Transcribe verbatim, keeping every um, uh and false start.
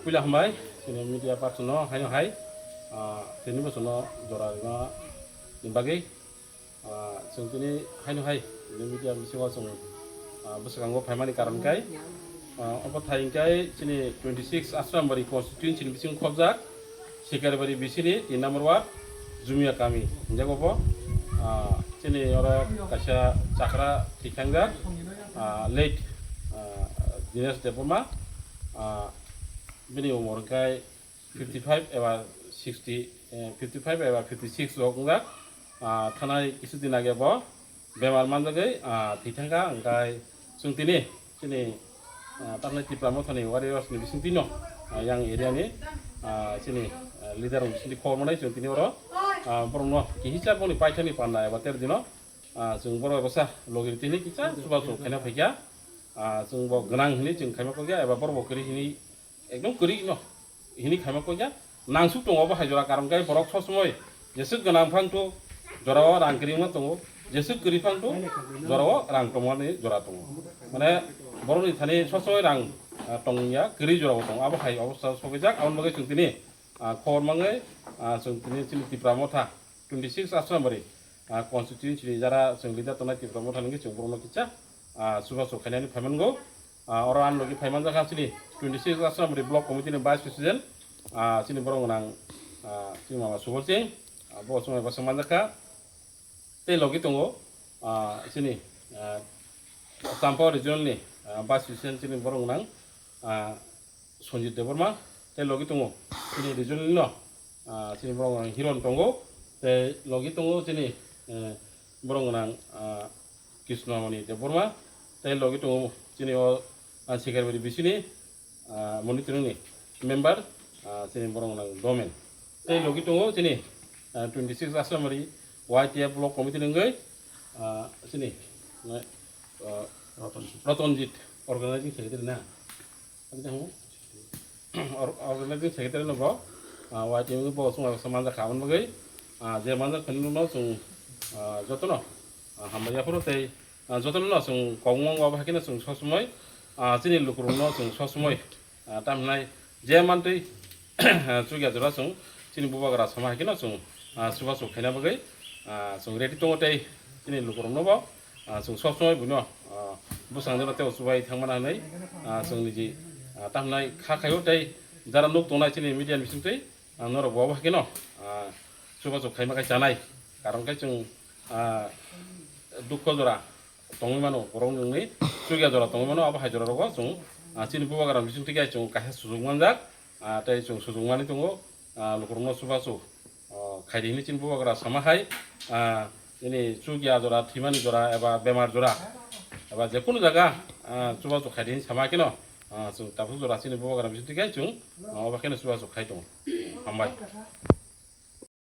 Puila hambai, chini media person no haino hai, ah, tini bochorno jora rwna ni bagwi, ah, chwng tini haino hai, tini media bisingo chwng, ah, bwskango phaimani karon kai, ah, obo thai hwnkhe chini twenty six Ashram Bari constituency ni bisingo khobjak, Sikaribari B C ni tin number ward, Jumia kami, hwnjago bo, ah, chini oro kaisa chakra thwi thangjak, ah, late, ah, Dinesh Debbarma, ah, bini umor hwnkhe fifty five eba sixty, eh, fifty five eba fifty six rok wngjak, ah, thanai kisu din age bo bemar manjagwi, ah, thwi thangkha, hwnkhe chwng tini chini, ah, tamni Tipra Mothani warriors ni bisingtwi no, ah, yang area ni, ah, chini, ah, leader rok bisingtwi khobor manai chwng tini oro, ah, borokno kihisa boni paithakni panda eba ter dino, ah, chwng borok eba sa logi tini kisa chubachu khaina phaikha, ah, chwng bo gwnang hwnwi chwng khaima kokya eba borok bo kwrwi hwnwi ekdom kwrwi no hini khaima kokya nangsuk tongo bo hai jora, karon khe borok sob somoi jeswk gwnang phang tu jorao rang kwrwi wngma tongo, jeswk kwrwi phang tu jorao rang tongmani jora tongo. Mane borokni thani sob somoi rang, ah, tongya, kwrwi jorao tongo, abo hai obostha sogwijak. Aboni bagwi chwng tini, ah, khobor mangwi, ah, chwng tini chini Tipra Motha twenty six Ashram Bari, ah, constituency ni jara chwng leader tongnai Tipra Motha nungwi chwng borokno kisa, ah, chubachu khainani phaimango. Ah, oro ang logi phaimanjakha chini twenty six Ashram Bari block committee ni vice president, ah, chini borok gwnang, ah, chini mama Subol Singh, ah, bo chwng bai bwswk manjakha. Tei logi tongo, ah, chini, ah, Champa regional ni, ah, vice president chini borok gwnang, ah, Sanjit Debbarma, tei logi tongo chini regional no, ah, chini borok gwnang Hiron tongo, tei logi tongo chini, eh, borok gwnang, ah, Krishnamoni Debbarma, tei logi tongo chini o, ah, Sikaribari B C ni, ah, Monitor ni member, ah, chini borok gwnang Domen, tei logi tongo chini, ah, twenty six Ashram Bari Y T F block committee ni wngwi, ah, chini, ah, Ratanjit, organizing secretary na? Ani tamo? Or-, organizing secretary no bo, ah, Y T F ni bo chwng bai manjak kha, aboni bagwi, ah, je manjak phano no chwng, ah, jotono, ah, hambai yaphuru tei, ah, jotono no chwng kok mung abo hai kheno chwng sob somoi, ah, chini lukurokno chwng sob somoi, ah, tamhinai je mantwi, ah, chukya jora chwng chini bubagra sama hai kheno chwng, ah, chubachu khaina bagwi, ah, chwng ready tongo tei chini lukurokno bo, ah, chwng sob somoi buino, ah, bwskangjano tei chubai thangmana hwnwi, ah, chwng niji, ah, tamhinai kha khaio tei jara nuk tongnai chini media ni bisingtwi, ah, norok bo abo hai kheno, ah, chubachu khaima khai chanai, karon khe chwng, ah, dukho jora tongwi mano, borok nungni chukya jora tongwi mano, abo hai jora rogo chwng, ah, chini bubagra bisingtwi khe chwng kaisa sujuk manjak, ah, tei chwng sujuk manwi tongo, ah, lukurokno chubachu. O, khaidi hwnwi chini bubagra sama hai, ah, nini chukya jora, thwimani jora, eba bemar jora, eba jekunu jaga, ah, chubachu khaidi hwnwi sama kheno, ah, chwng tabuk jora chini bubagra bisingtwi khe chwng, ah, obo kheno chubachu khai tongo. Hambai.